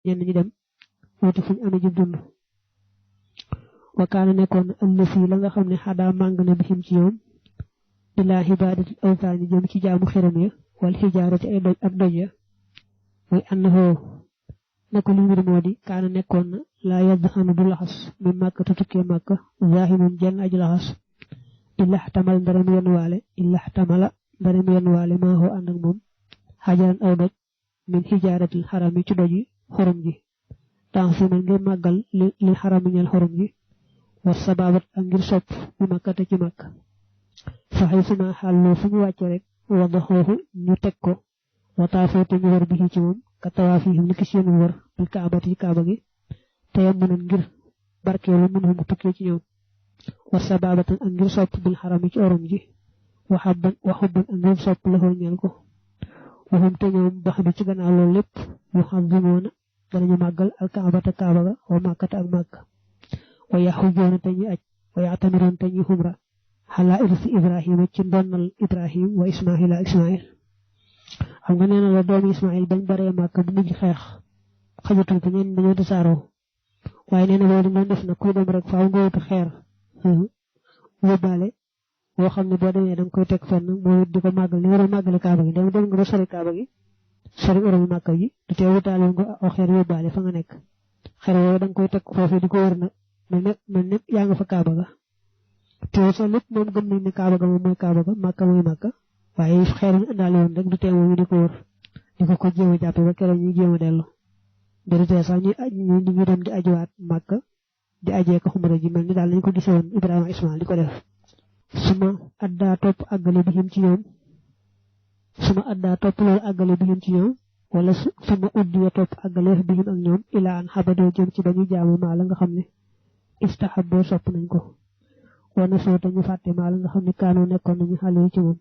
ñenn ñi dem wuti fuñ amee jub dund wa kaana nekkoon allasi la nga xam ne xadaa màng na bihim ci ñoom ilaa xibaadati awtaani jëm ci jaamu xiram ya wal xijaarati ay doj ak doj ya mooy annahu nako li mbir moo di kaana nekkoon na laa yadxanu du laxas mi màkka te tukkee màkka zaahimun jenn aji laxas illa xtamal ndara mu yenn waale maa hoo ànd ak moom xajaran aw doj min xijaaratil xaram yi ci doji xorom ji tansiman ngir màggal li xaram yi ñeel xorom ji wa sababat ak ngir sopp bi màkkate ci màkk faxay suma xàlloo fu ñu wàcce rek wada xooxu ñu teg ko wataafoo te ñu war bi ci moom ka tawaafihim ni ki seen wër bil kaabati kaaba gi te yam mënan ngir barkeelu mën mu tukkee ci ñoom wa sababatan ak ngir sopp bil xaram yi ci orom ji waxabban ak ngir sopp la xoo ñeel ko waxum te ñoom bax bi ci gannaaw loolu lépp yu xam dimoona danañu màggal al kaabata kaaba ga wa màkkata ak màkk wa yaxujoona te ñuy aj wa yaxtamiroon te ñuy xumra xalaa irsi ibrahima ci ndonnal ibrahim wa ismaila ak ismail xam nga nee na la doomu ismail bañ baree màkk bu mujj xeex xajatul ko ñeen dañoo tasaaroo waaye nee na loolu nga def na kuy dem rek faaw nga wutu xeer yóbbaale boo xam ne boo demee da nga koy teg fenn mooy di ko màggal ni war a màggale kaaba gi dem nga ba sori kaaba gi sori oromu màkka ji du tee wutaale nga aw xeer yóbbaale fa nga nekk xeer yooyu da nga koy teg foofu di ko wër na mel ne yaa nga fa kaaba ga te sa lépp moom gëm nañ ne kaaba ga moom mooy kaaba ga màkka mooy màkka waaye xeer ñu àndaale woon rek du tee moom di ko wër di ko jéem a jàppe ba keroog ñuy jéem a dellu du tee sax ñu dem di ajuwaat màkka di ajee ko xumra ji mel ni daal lañ ko gisee woon Ibrahima Ismail di ko def suma addaa topp àggale bi him ci ñoom wala suma uddiya topp àggale bi him ak ñoom ilaa an xabadoo jëm ci dañu jaamu maa la nga xam ne istahaboo sopp nañ ko wana soo te ñu fàtte maa la nga xam ne kaanoo nekkoon nañu xale ci moom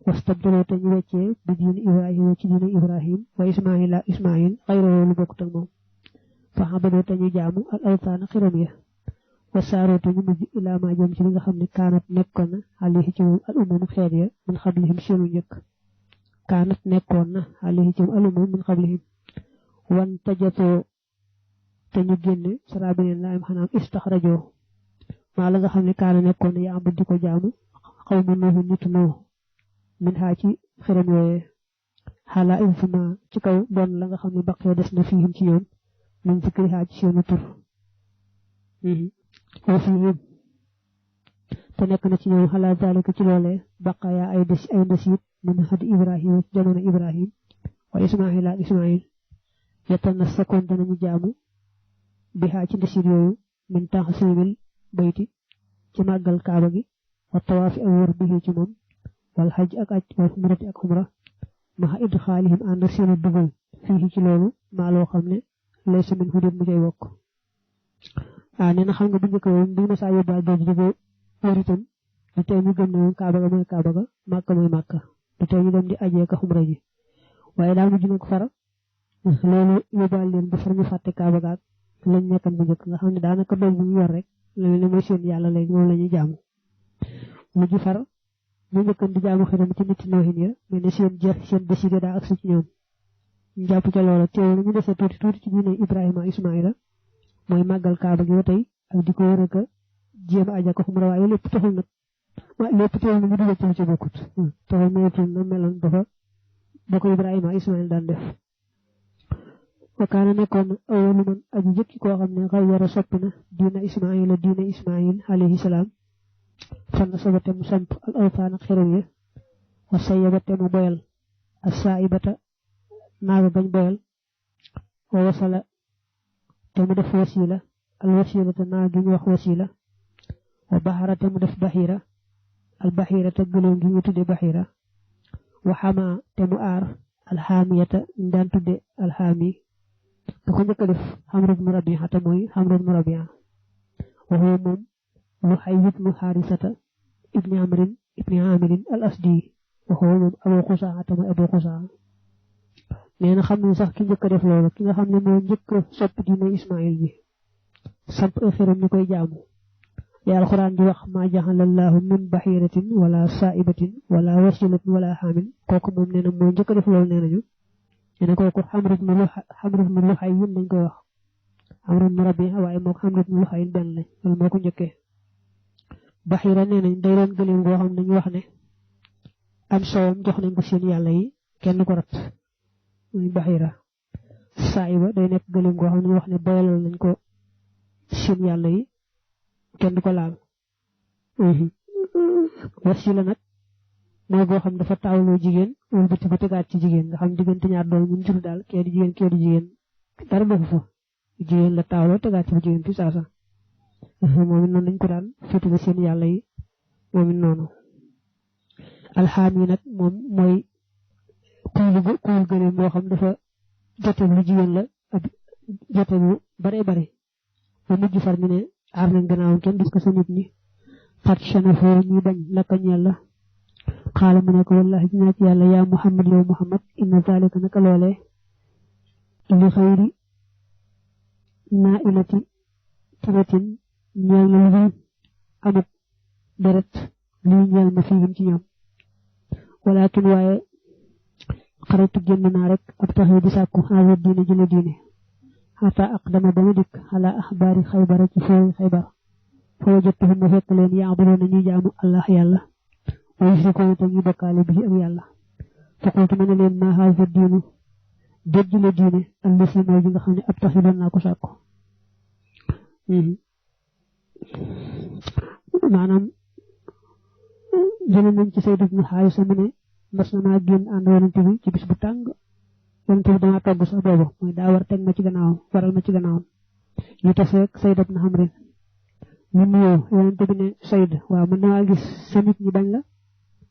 wastabdaloo te ñu weccee bi diini Ibrahima ci diini Ibrahim wa Ismaila Ismail xayroo lu bokkut ak moom fa xabadoo te ñu jaamu al awtaana xiram ya wasaaroo te ñu mujj ilaa ma jëm ci li nga xam ne kaanat nekkoon na alayhi ci moom al umam xeet ya min xablihim seenu njëkk kaanat nekkoon na alayhi ci moom al umam min xablihim wan tajatoo te ñu génne sarabineen la am xanaam istaxrajoo maa la nga xam ne kaana nekkoon na yaa am di ko jaamu xaw ma nooxu nitu noo min xaa ci xiram yooyee xaalaa infuma ci kaw doon la nga xam ne baqee des na fiihim ci ñoom min zikri xaa ci seenu tur wa fiihim te nekk na ci ñoom xalaa zalika ci loolee baqaya ay nasiib min hadi Ibrahima ci jamono Ibrahim wa Ismaila ak Ismail yatanassakoon danañu jaamu bi xaa ci nasiib yooyu min taxsiimil bayti ci màggal kaaba gi wa tawaafi ak wër bi ci moom wal xaj ak aj wal xumrati ak xumra maxa idxaalihim ànd ak seenu dugal fii ci loolu maa loo xam ne laysa min hudud mu cay bokk nee na xam nga bu njëkk woon bu ma saa yóbbaal dooju di ko wër itam du tey ñu gëm ne moom kaaba ga mooy kaaba ga màkka mooy màkka du tey ñu dem di ajee ka xumra ji waaye daa mujj nag fara loolu yóbbaal leen ba far ñu fàtte kaaba gaag lañ nekkan bu njëkk nga xam ne daanaka doom bu ñu yor rek loolu ne mooy seen yàlla léegi moom la ñuy jaamu mujj far ñu njëkkan di jaamu xiram ci nit nooxin ya mais ne seen décidé daa agsi ci ñoom ñu jàpp ca loola teewul ñu desee tuuti ci diine Ibrahima Ismaila mooy màggal kaaba gi ba tey ak di ko wër ak jéem a aja ko xumra waaye lépp taxul nag lépp teewul na ñu dugal ci lu ci bokkut taxul meetul na meloon ba ko Ibrahima Ismail daan def wa kaana nekkoon awalu man aji jëkki koo xam ne xaw yara soppi na diina Ismail alayhi salaam fan saba te mu samp al awtaan ak xerew ya wa sayaba te mu boyal as saibata naaga bañ boyal wa wasala te mu def wasila al wasila te naa gi ñu wax wasila wa baxara te mu def baxira al baxira te gëloon gi ñu tudde baxira wa xama te mu aar al xaamiyata ñu daan tudde al xaami te ko njëkk a def Amru bnu Rabi'a te mooy Amru bnu Rabi'a wa huwa moom Luhay ibnu Xaarisata ibni Amirin al Asdi wa huwa moom Abu Xusaa te mooy Abu Xusaa nee na xam ne sax ki njëkk a def loolu ki nga xam ne moo njëkk a soppi diine Ismail bi samp ay xiram ñu koy jaamu li alxuraan di wax maa jaxalallahu min baxiratin wala saibatin wala wasilatin wala xaamin kooku moom nee na moo njëkk a def loolu nee nañu ene ko Amr ibn Luhay lañ koy wax Amr ibn Rabi'a waaye moo Amr ibn Luhay benn lañ loolu moo ko njëkkee Bahira nee nañ day doon gëléem goo xam nañu wax ne am soowam jox nañ ko seen yàlla yi kenn ko rat muy Bahira Saiba day nekk gëléem goo xam nañu wax ne boyalal nañ ko seen yàlla yi kenn ko laal Wasila nag mooy goo xam dafa taawloo jigéen wala bëti ko tegaat ci jigéen nga xam diggante ñaar doom ñu jur daal kee di jigéen dara defu fa jigéen la taawloo tegaat ci jigéen fi saasa moom it noonu lañ ko daan féetale seen yàlla yi moom it noonu alxaam yi nag moom mooy kuul gëléem moo xam dafa jote lu jigéen la ak jote bu bare bare ba mujj far mi ne aar nañ gannaawam kenn gis ko sa nit ñi xat chanafoo ñuy bañ lakka ñeel la xaala mu ne ko wallahi dinaa ci yàlla yaa Muhammad yow Muhammad inna zalika naka loolee li xayri naa ilati tiratin ñeel na lu amut deret lii ñeel ma fiim ci ñoom walakin waaye xaritu génn naa rek ab taxi di sàkku xaawet diine jële diine xata aqdama ba ma dikk ala axbaari xaybara ci fooy xaybar fa wajadtuhum ma fekk leen yaabudoona ñuy jaamu allah yàlla wa yusrikuuna te ñuy bokkaale bi ak yàlla fa qultu ma ne leen ma haza diinu déj la diine allasi mooy ji nga xam ne ab taxi doon naa ko sàkku maanaam jële nañ ci Sayd ibn Haarisa mu ne mas na maa génn ànd yonente bi ci bis bu tàng yonente bi dama togg sax boobu mooy daa war teg ma ci gannaawam waral ma ci gannaawam ñu taseeg Sayd ibn Hamrin ñu nuyoo yonente bi ne Sayd waaw man damaa gis sa nit ñi bañ la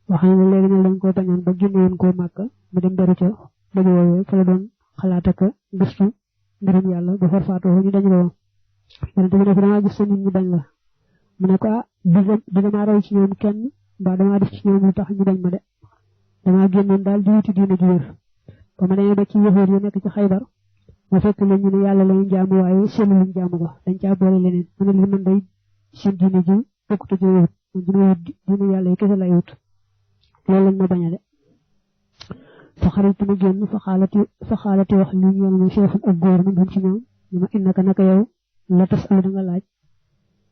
wax ne léegi ne lañ ko bañoon ba génne woon koo Màkka mu dem beru ca dañu woowee fa la doon xalaat ak gëstu mbirum yàlla ba farfaatoo ñu dañu woon yonente bi ne ko damaa gis sa nit ñi bañ la mu ne ko di damaa roy ci ñoom kenn mbaa damaa def ci ñoom lu tax ñu bañ ma de damaa génnoon daal di wuti diine ju wér ba ma demee ba ci yëfoor yi nekk ci Xaybar ma fekk leen ñu ne yàlla lañu jaamu waaye seen luñ jaamu ko dañ caa boole leneen ma ne li man day seen diine ji bokkut a wut man diine yàlla yi kese lay wut loolu lañ ma bañ a de fa xaritu ma génn fa xaalati wax li ñeel ma chefun ak góor mi dum ci ñoom ñu ma innaka naka yow la tas alu da nga laaj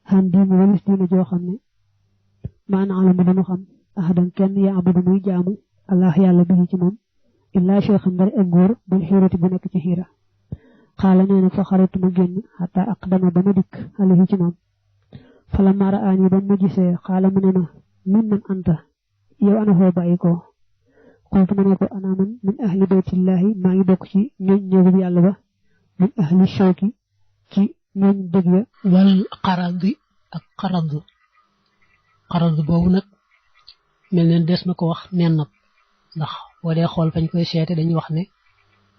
xan diine walis diine joo xam ne maana alamu dama xam ahadan kenn yaa abudu muy jaamu allah yàlla bi ci moom illaa cheikhan bari ak góor bul xiirati bu nekk ci xiira xaala nee na fa xaritu ma génn xataa aqdama ba ma dikk alayhi ci moom fala mara aan yi ba ma gisee xaala mu ne ma min man anta yow ana foo bàyyi ko xultu ma ne ko ana man min ahli baytillahi maa ngi bokk ci ñooñ néegub yàlla ba min ahli shawki ci ñooñ dëgg ya wal xarandi ak xarand boobu nag mel neen des na ko wax nen nab ndax boo dee xool fañ koy seete dañuy wax ne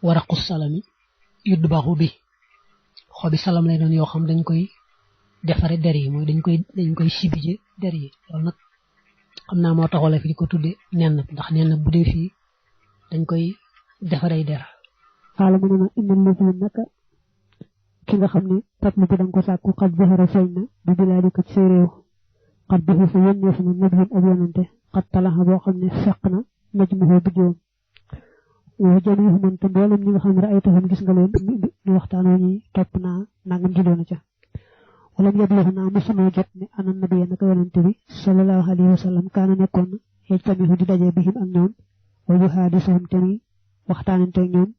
waraqu salami yudd baxu bi xobi salam lay doon yoo xam dañ koy defare der yi mooy dañ koy sibije der yi loolu nag xam naa moo taxawale fi di ko tudde nen nab ndax nen nab bu dee fii dañ koy defaree der xaala mu ne ma innal lazina naka ki nga xam ne tat na bi danga ko sàkku xat zahara feeñ na bi bilaadi ko ci say réew xat bi fa yónneef na nabiyun ak yonante xat talaxa boo xam ne fekk na najmuhu biddiwam wa jamiihu man te mboolem ñi nga xam ne ay taxam gis nga leen ñu waxtaanoo ñi topp naa nangam judoona ca wala mu yebleex naa mosunoo jot ne ana nabiya naka yonante bi sallallahu alayhi wa sallam kaana nekkoon na xeej tamihu di daje bihim ak ñoom wa yuhaadisuhum te ni waxtaanante ak ñoom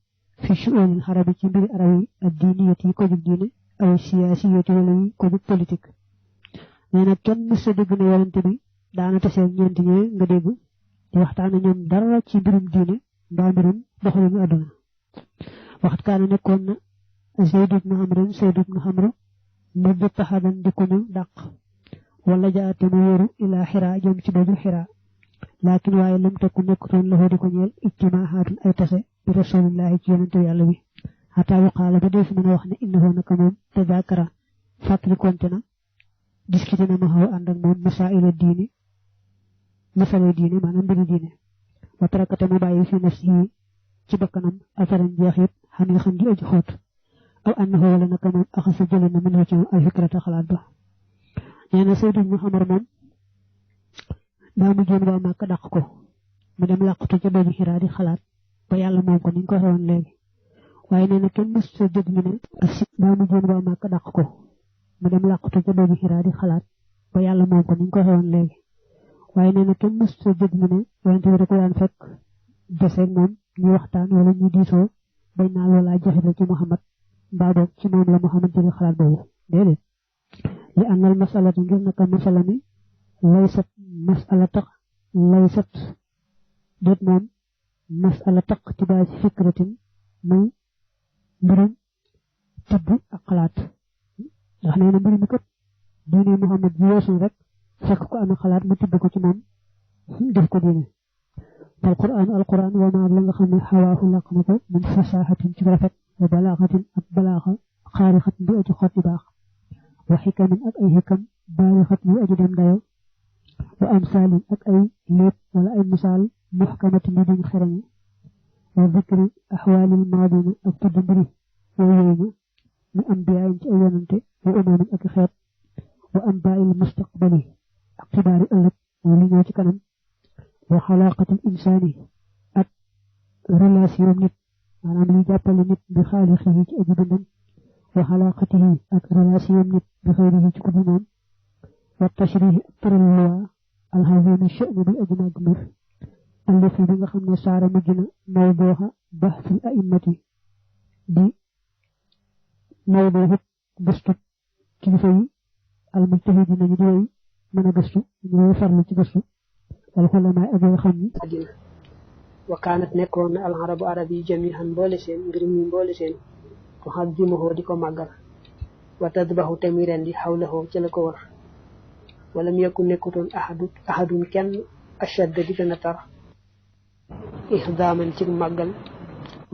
fi shu'uunil xarabi ci mbiri arab yi ak diiniyat yi ko jug diine aw siyaasiyat wala yi ko jug politique nee na kenn mës a dégg ne yonante bi daana taseel ñeenti ñëwee nga dégg di waxtaane ñoom dara ci mbirum diine mbaa mbirum doxalinu àdduna waxat kaana nekkoon na Zayd ibn Amr mujj taxadan di ko ñu dàq wala jaate mu wéeru ilaa Xiraa jëm ci doju Xiraa laakin waaye lam takku nekkutoon loxo di ko ñeel ijtimaahaatun ay tase bi rasulillahi ci yonante yàlla bi xataa yu xaala ba dee fi mën a wax ne innahu naka moom tadakara fàttali konte na discuté na ma xaw ànd ak moom masale diine maanaam mbiri diine wa tarakate mu bàyyi fi nafsihi ci bakkanam asaran jeexit xam nga xam di aji xóot aw annahu wala naka moom axasa jële na mën ci moom al fikrata xalaat ba nee na Sayd ibn Amr moom daa mu joon waa Màkka dàq ko mu dem làqatu ca doju Xiraa di xalaat ba yàlla moom ko ni ñu ko waxee woon léegi waaye nee na kenn mës sa dégg ñu ne asib daa mu jéem waa Màkka dàq ko mu dem làqatu ca doomi Xiraa di xalaat ba yàlla moom ko ni ñu ko waxee woon léegi waaye nee na kenn mës sa dégg ñu ne yonente bi da ko daan fekk deseeg moom ñu waxtaan wala ñu diisoo bañ naa loolaa jafe ci Muhammad mbaa boog ci moom la Muhammad jëlee xalaat boobu déedéet li annal masalata ngir naka masala mi laysat masala tax laysat déet moom masala tax ci baa ci fikratin muy mbirum tibb ak xalaat ndax nee na mbir mi kat diine Muhammad ji weesul rek fekk ko amee xalaat mu tibb ko ci moom def ko diine alquran wa ma la nga xam ne xawaahu laq na ko min fasaaxatin ci rafet wa balaaxatin ak balaaxa xaarixatin bi aji xot yu baax wa xikamin ak ay xikam baarixatin yu aji dem dayo wa amsaalin ak ay léeb wala ay misaal muxkamatin yu duñ xereñe wa dikri axwaalil maadina ak tudd mbiri yooyu mu ambiyaayin ci ay yonante wa umaamin ak xeet wa ambaayil mustaqbali ak xibaari ëllëg mooy li ñëw ci kanam wa xalaaqatil insaani ak relation nit maanaam liy jàppale nit bi xaaliqihi ci aji bindam wa xalaaqatihi ak relation nit bi xayrihi ci ku dul moom wa tashrihi ak tëral luwaa alxazimi sha'ni bi aji màgg mbir allëfi bi nga xam ne saara mujj na mawdooxa baxsil a'immati di mawdooxut gëstu kilifa yi almujtahidi nañu di way mën a gëstu ñu farlu ci gëstu wal xulamaa ak yoo xam ni àddina wa kaanat nekkoon na alxarabu arab yi jamihan mboole seen ngir mi mboole seen ko xam jimaxoo di ko màggal wa tadbaxu te muy rendi xawlaxoo ci la ko war wala mu yekku nekkutoon ahadun kenn ashadda di gën a tar ixdaaman ci màggal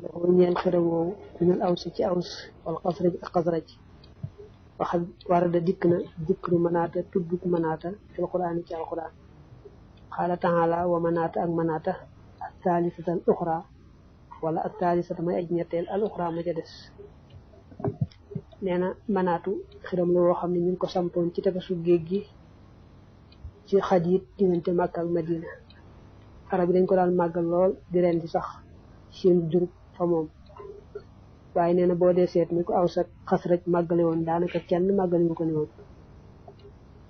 dafa ñeel xërëm woowu minal aws ci aws wal xasraj ak xasraj waxal warada dikk na dikru manaata tudduk manaata fil quraan ci alquran qaala taala wa manaata ak manaata ak taalisata al uxra wala ak taalisata may aj ñetteel al uxra ma ca des nee na manaatu xërëm la woo xam ne ñu ngi ko sampoon ci tefesu géej gi ci xadiit diggante Makka ak Madina arab yi dañ ko daan màggal lool di ren di sax seen jur fa moom waaye nee na boo dee seet ni ko aw sa xas rek màggale woon daanaka kenn màggale ñu ko ne woon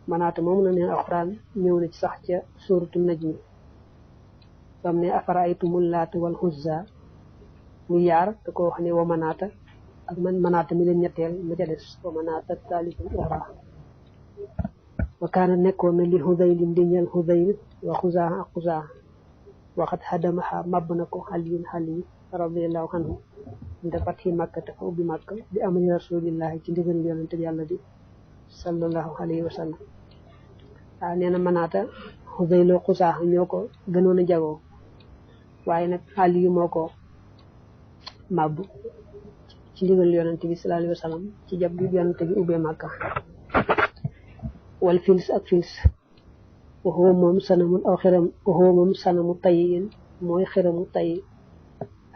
manaata moom la neen alxuraan ñëw na ci sax ca suuratu najmi bam ne afara aytumul laata wal xuzza mu yaar da ko wax ne wa manaata ak man manaata mi leen ñetteel ma ca des wa manaata taalitul uxra wa kaana nekkoon na li xudaylin di ñeel xudayl wa xuzaa ak xuzaa waxat xadamaxa màbb na ko xaliyun xaliyu radiallahu anhu nda fatxi màkka te fa ubbi màkk bi amri rasulillahi ci ndigal yonente bi yàlla di sallallahu alayhi wa sallam waaw nee na manaata xudayloo xuzaa ñoo ko gënoon a jagoo waaye nag xaliyu moo ko màbb ci ndigal yonente bi sallallahu alayhi wa sallam ci jab bi yonente bi ubbee màkka wal fils ak fils waxoo moom sanamul aw xiram waxoo moom sanamu tayin mooy xiramu tay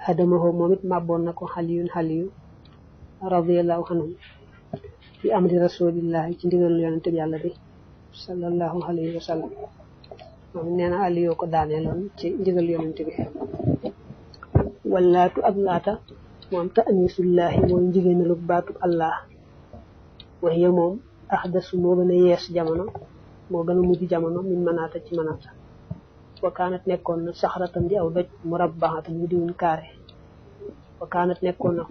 xadamaxoo moom it màbboon na ko xaliyun xaliyu radiallahu anhu fi amri rasulillahi ci ndigal yonente bi yàlla bi sallallahu alayhi wa sallam moom nee na aliyoo ko daaneeloon ci ndigal yonente bi wallaatu ak laata moom ta anisullahi mooy njigéenalug baatub allah waxiya moom axdasu moo gën a yees jamono moo gën a mujj jamono min manaata ci manaata wa kaanat nekkoon na saxratam di aw doj murabbaxatan yu diwuñ kaare wa kaanat nekkoon na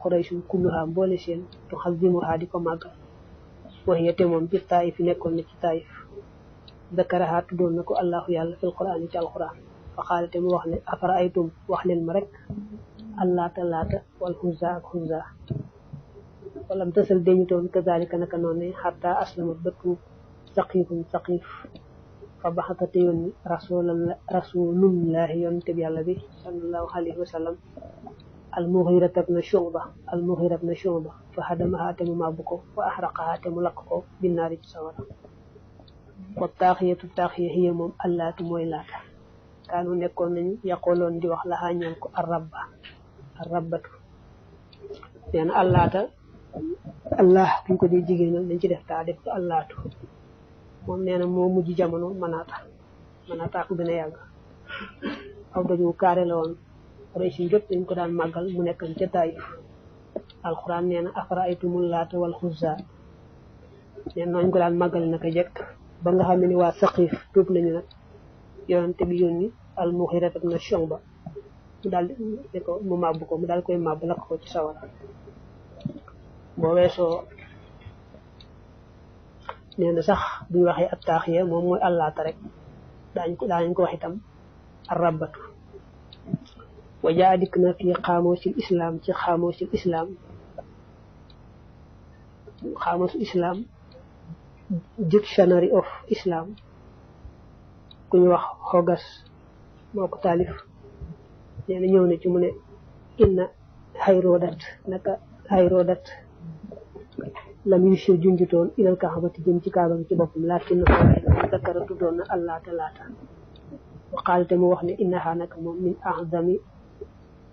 xoraysun kulluha mboole seen tu xazimuha di ko màggal waxiya te moom ci taayif yi nekkoon na ci taayif dakaraha tuddoon na ko allahu yàlla fil quraan ci alquran fa xaale te mu wax ne afara aytum wax leen ma rek allaata laata wal xuzza ak xuzza walam tasal deñutoon kazalika naka noonu ne xataa aslama bëtu saqiifun saqiif fa baxatate yónni rasulullahi yonente bi yàlla bi sallallahu alayhi wa sallam almuxirat na Shu'ba fa hadamaha te mu màbbu ko fa axraqaha te mu lakk ko binnaari ci sawara wa taaxiyatu taaxiya hiya moom allaatu mooy laata kaanu nekkoon nañu yaqoloon di wax laxaa ñaan ko arrabbatu nee na allaata allah buñ ko dee jigéenal dañ ci def taa def ko allaatu moom nee na moo mujj jamono manaata ko gën a yàgg aw doju kaare la woon Quraysh gépp dañ ko daan màggal mu nekkan ca Taayif alxuraan nee na afara'aytumul laata wal xuzza nee nañ ko daan màggal naka jekk ba nga xam ne ni waa Saqiif tuub nañu nag yonante bi yónni al Mughira ibn Shu'ba mu daal di ko mu màbb ko mu daal koy màbb lakk ko ci sawara boo weesoo nee na sax buñ waxee ab taaxiya moom mooy àllaata rek daañ ko wax itam arrabatu wa jaa dikk na fii xaamoosil islam ci xaamoosil islam dictionary of islam ku ñu wax Hogarth moo ko taalif nee na ñëw na ci mu ne inna Hayrodat lam yushir junjutoon ilal kaabati jëm ci kaaba gi ci boppam laakin dakara tuddoon na allaata laata wa qaala te mu wax ne innaha naka moom min a'zami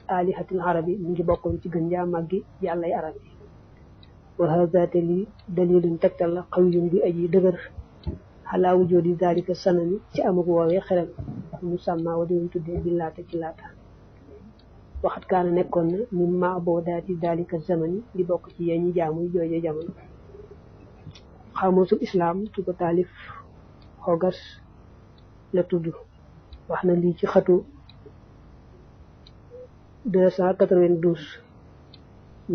alihatil arabi mu ngi bokkoon ci gën jaa màggi yàllay arab yi wa haza te lii dalilun tegtal la qawiyyun bi aji dëgër xalaa wujoodi zalika sanami ci amuk woowee xerem mu sàmma wa diwuñ tuddee bi laata ci laata waxat kaana nekkoon na min maabodaati zalika zamani di bokk ci yee ñi jaamuy jooje jamono xamusul islam ci ko taalif Hogarth la tudd wax na lii ci xatu 292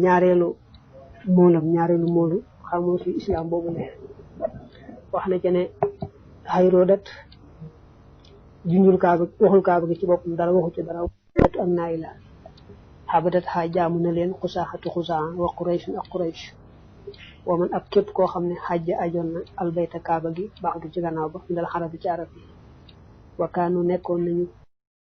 ñaareelu moolu xamusul islam boobu ne wax na ca ne Hayrodat junjul kaaba waxul kaaba gi ci boppam dara waxu ci dara ak naay la xabadat xaa jaamu na leen xusaaxatu xusaa wa Quraysh ak Quraysh wa man ab képp koo xam ne xajja ajoon na albayta kaaba gi baax du ci gannaaw ba ndal xarabi ci arab yi wa kaanu nekkoon nañu